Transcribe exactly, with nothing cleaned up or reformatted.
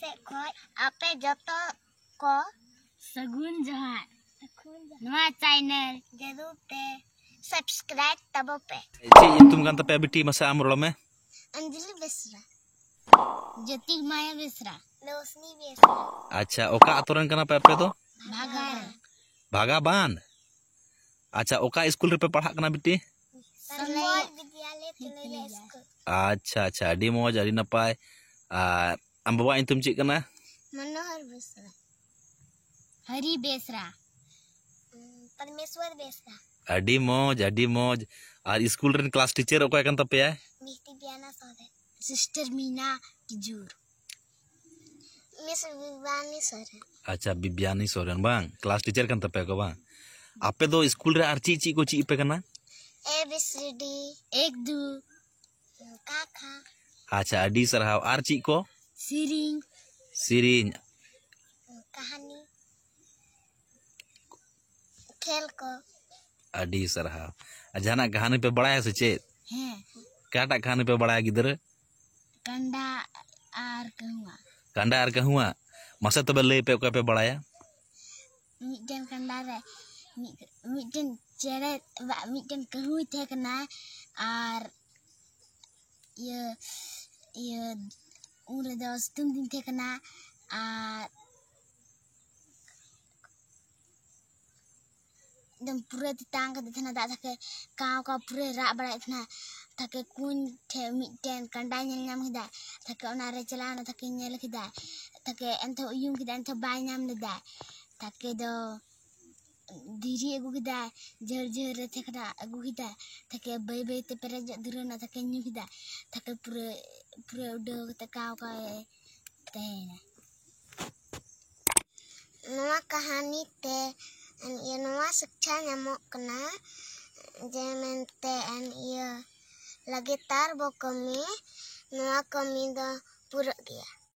ᱥᱮᱫ ᱠᱷᱚᱱ ᱟᱯᱮ ᱡᱚᱛᱚ ᱠᱚ ᱥᱟᱹᱜᱩᱱ ᱡᱚᱦᱟᱨ᱾ ᱱᱚᱣᱟ ᱪᱮᱱᱮᱞ ᱡᱟᱹᱨᱩᱲ ᱛᱮ ᱥᱟᱵᱥᱠᱨᱟᱭᱤᱵ ᱛᱟᱵᱚ ᱯᱮ᱾ ᱪᱮᱫ ᱧᱩᱛᱩᱢ ᱠᱟᱱ ᱛᱟᱯᱮᱭᱟ ᱵᱤᱴᱤ? ᱢᱟᱥᱮ ᱟᱢ ᱨᱚᱲ ᱢᱮ᱾ ᱚᱧᱡᱚᱞᱤ ᱵᱮᱥᱨᱟ᱾ ᱡᱳᱛᱤᱨᱢᱟᱭᱟ ᱵᱮᱥᱨᱟ᱾ ᱨᱳᱥᱱᱤ ᱵᱮᱥᱨᱟ᱾ ᱟᱪᱪᱷᱟ, ᱚᱠᱟ ᱟᱛᱳ ᱨᱮᱱ ᱠᱟᱱᱟ ᱯᱮ ᱟᱯᱮ ᱫᱚ? ᱵᱷᱟᱜᱟᱨ᱾ ᱵᱷᱟᱜᱟᱵᱟᱱ᱾ ᱟᱪᱪᱷᱟ, ᱚᱠᱟ ᱥᱠᱩᱞ ᱨᱮᱯᱮ ᱯᱟᱲᱦᱟᱜ ᱠᱟᱱᱟ ᱵᱤᱴᱤ? ᱥᱚᱱᱢᱚᱭ ᱵᱤᱫᱽᱭᱟᱞᱚᱭ ᱛᱩᱞᱟᱹᱭᱟ ᱥᱠᱩᱞ᱾ ᱟᱪᱪᱷᱟ ᱟᱪᱪᱷᱟ, ᱟᱹᱰᱤ ᱢᱚᱡᱽ, ᱟᱹᱰᱤ ᱱᱟᱯᱟᱭ᱾ ᱟᱨ ᱟᱢ ᱵᱟᱵᱟᱣᱟᱜ ᱧᱩᱛᱩᱢ ᱪᱮᱫ ᱠᱟᱱᱟ? ᱢᱚᱱᱳᱦᱚᱨ ᱵᱮᱥᱨᱟ᱾ ᱦᱟᱨᱤ ᱵᱮᱥᱨᱟ᱾ ᱯᱚᱨᱢᱮᱥᱣᱚᱨ ᱵᱮᱥᱨᱟ᱾ ᱟᱹᱰᱤ ᱢᱚᱡᱽ, ᱟᱹᱰᱤ ᱢᱚᱡᱽ᱾ ᱟᱨ ᱥᱠᱩᱞ ᱨᱮᱱ ᱠᱞᱟᱥ ᱴᱤᱪᱟᱨ ᱚᱠᱚᱭ ᱠᱟᱱ ᱛᱟᱯᱮᱭᱟᱭ? Miss Bibiyana Soren. Sister Mina Kujur. Miss Bibani Soren. ᱟᱪᱪᱷᱟ, ᱵᱤᱵᱽᱭᱟᱱᱤ ᱥᱚᱨᱮᱱ ᱵᱟᱝ, ᱠᱞᱟᱥ ᱴᱤᱪᱟᱨ ᱠᱟᱱ ᱛᱟᱯᱮᱭᱟ ᱠᱚ ᱵᱟᱝ? ᱟᱯᱮ ᱫᱚ ᱥᱠᱩᱞ ᱨᱮ ᱟᱨ ᱪᱮᱫ ᱪᱮᱫ ᱠᱚ ᱪᱮᱫ ᱟᱯᱮ ᱠᱟᱱᱟ? ᱮ ᱵᱤ ᱥᱤ ᱰᱤ᱾ ᱮᱠ ᱫᱩ᱾ ᱠᱟ ᱠᱷᱟ᱾ ᱟᱪᱪᱷᱟ, ᱟᱹᱰᱤ ᱥᱟᱨᱦᱟᱣ᱾ ᱟᱨ ᱪᱮᱫ ᱠᱚ? ᱥᱮᱨᱮᱧ᱾ ᱥᱮᱨᱮᱧ᱾ ᱠᱟᱹᱦᱱᱤ᱾ ᱠᱷᱮᱞ ᱠᱚ᱾ ᱟᱹᱰᱤ ᱥᱟᱨᱦᱟᱣ᱾ ᱟᱨ ᱡᱟᱦᱟᱱᱟᱜ ᱠᱟᱹᱦᱱᱤ ᱯᱮ ᱵᱟᱲᱟᱭᱟ ᱥᱮ ᱪᱮᱫ? ᱦᱮᱸ᱾ ᱚᱠᱟᱴᱟᱜ ᱠᱟᱹᱦᱱᱤ ᱯᱮ ᱵᱟᱲᱟᱭᱟ ᱜᱤᱫᱽᱨᱟᱹ? ᱠᱟᱸᱰᱟ ᱟᱨ ᱠᱟᱹᱦᱩᱣᱟ᱾ ᱠᱟᱸᱰᱟ ᱟᱨ ᱠᱟᱹᱦᱩᱣᱟ᱾ ᱢᱟᱥᱮ ᱛᱚᱵᱮ ᱞᱟᱹᱭ ᱯᱮ, ᱚᱠᱚᱭ ᱯᱮ ᱵᱟᱲᱟᱭᱟ? ᱢᱤᱫᱴᱮᱱ ᱠᱟᱸᱰᱟ ᱨᱮ ᱢᱤᱫ- ᱢᱤᱫᱴᱮᱱ ᱪᱮᱬᱮ ᱵᱟ- ᱢᱤᱫᱴᱮᱱ ᱠᱟᱹᱦᱩᱭ ᱛᱟᱦᱮᱸ ᱠᱟᱱᱟ᱾ ᱟᱨ ᱤᱭᱟᱹ ᱤᱭᱟᱹ ᱩᱱ ᱨᱮᱫᱚ ᱥᱤᱛᱩᱝ ᱫᱤᱱ ᱛᱟᱦᱮᱸ ᱠᱟᱱᱟ᱾ ᱟᱨ ᱮᱠᱫᱚᱢ ᱯᱩᱨᱟᱹ ᱛᱮᱛᱟᱝ ᱠᱟᱫᱮ ᱛᱟᱦᱮᱱᱟ ᱫᱟᱜ᱾ ᱛᱟᱠᱮ ᱠᱟᱣ ᱠᱟᱣ ᱯᱩᱨᱟᱹ ᱨᱟᱜ ᱵᱟᱲᱟᱭᱮᱫ ᱛᱟᱦᱮᱱᱟ᱾ ᱛᱟᱠᱮ ᱠᱩᱧ ᱴᱷᱮᱡ ᱢᱤᱫᱴᱮᱱ ᱠᱟᱸᱰᱟᱭ ᱧᱮᱞ ᱧᱟᱢ ᱠᱮᱫᱟ᱾ ᱛᱟᱠᱮ ᱚᱱᱟᱨᱮ ᱪᱟᱞᱟᱣ ᱮᱱᱟ᱾ ᱛᱟᱠᱮ ᱧᱮᱞ ᱠᱮᱫᱟ᱾ ᱛᱟᱠᱮ ᱮᱱᱛᱮ ᱩᱭᱩᱝ ᱠᱮᱫᱟ, ᱮᱱᱛᱮ ᱵᱟᱭ ᱧᱟᱢ ᱞᱮᱫᱟ᱾ ᱛᱟᱠᱮ ᱫᱚ ᱫᱷᱤᱨᱤ ᱟᱹᱜᱩ ᱠᱮᱫᱟᱭ, ᱡᱷᱟᱹᱨ ᱡᱷᱟᱹᱨ ᱨᱮ ᱛᱟᱦᱮᱸ ᱠᱟᱱᱟ, ᱟᱹᱜᱩ ᱠᱮᱫᱟᱭ᱾ ᱛᱟᱠᱮ ᱵᱟᱹᱭ ᱵᱟᱹᱭ ᱛᱮ ᱯᱮᱨᱮᱡᱚᱜ ᱫᱷᱩᱨᱟᱹᱣ ᱮᱱᱟ᱾ ᱛᱟᱠᱮ ᱧᱩ ᱠᱮᱫᱟ᱾ ᱛᱟᱠᱮ ᱯᱩᱨᱟᱹ ᱯᱩᱨᱟᱹ ᱩᱰᱟᱹᱣ ᱠᱟᱛᱮ ᱠᱟᱣ ᱠᱟᱣ ᱮ ᱛᱟᱦᱮᱸᱭᱮᱱᱟ᱾ ᱱᱚᱣᱟ ᱠᱟᱹᱦᱱᱤ ᱛᱮ ᱮᱱ ᱤᱭᱟᱹ ᱱᱚᱣᱟ ᱥᱤᱠᱪᱷᱟ ᱧᱟᱢᱚᱜ ᱠᱟᱱᱟ ᱡᱮ ᱢᱮᱱᱛᱮ ᱮᱱ ᱤᱭᱟᱹ ᱞᱟᱜᱟᱛᱟᱨ ᱵᱚ ᱠᱟᱹᱢᱤ, ᱱᱚᱣᱟ ᱠᱟᱹᱢᱤ ᱫᱚ ᱯᱩᱨᱟᱹᱜ ᱜᱮᱭᱟ᱾